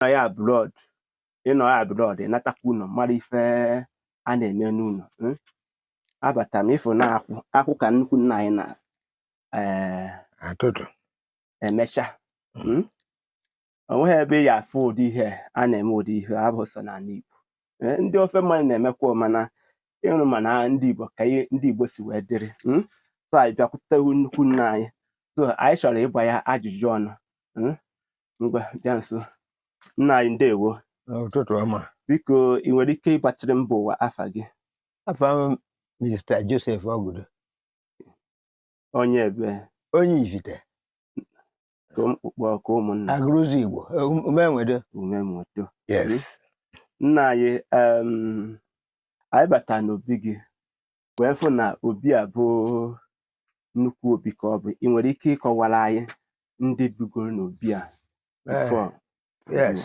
Nọ ya abroad, ịnọ ya abroad, ịnatakwa ụlọ mara ife a na-eme n'ụlọ. Abata m ịfụ na akwụ akwụ ka nnukwu nna anyị na atụtụ emecha. O nweghị ebe ị ga-afụ ụdị ihe a na-eme, ụdị ihe abụ sọ n'ala Igbo. Ndị ofe mmanụ na-emekwa, mana ịnụ mana ndị Igbo ka ihe ndị Igbo si wee dịrị. So anyị bịakwute nnukwu nna anyị, so anyị chọrọ ịgba ya ajụjụ ọnụ. Ngwa, bịa nso, nna anyị, ndewo. Ụtụtụ ọma. Biko, ị nwere ike ịgbatịrị mba ụwa afa gị? Afa m Mr. Joseph Ogudo. Onye ebe? Onye Ifite. Ka mkpụkpọ ka ụmụnna. Agụrụzụ Igbo, Umenwedo. Umenwedo. Yes. Nna anyị, anyị batara n'obi gị wee fụ na obi a bụ nnukwu obi ka ọ bụ. Ị nwere ike ịkọwara anyị ndị bigoro n'obi a before? Yes.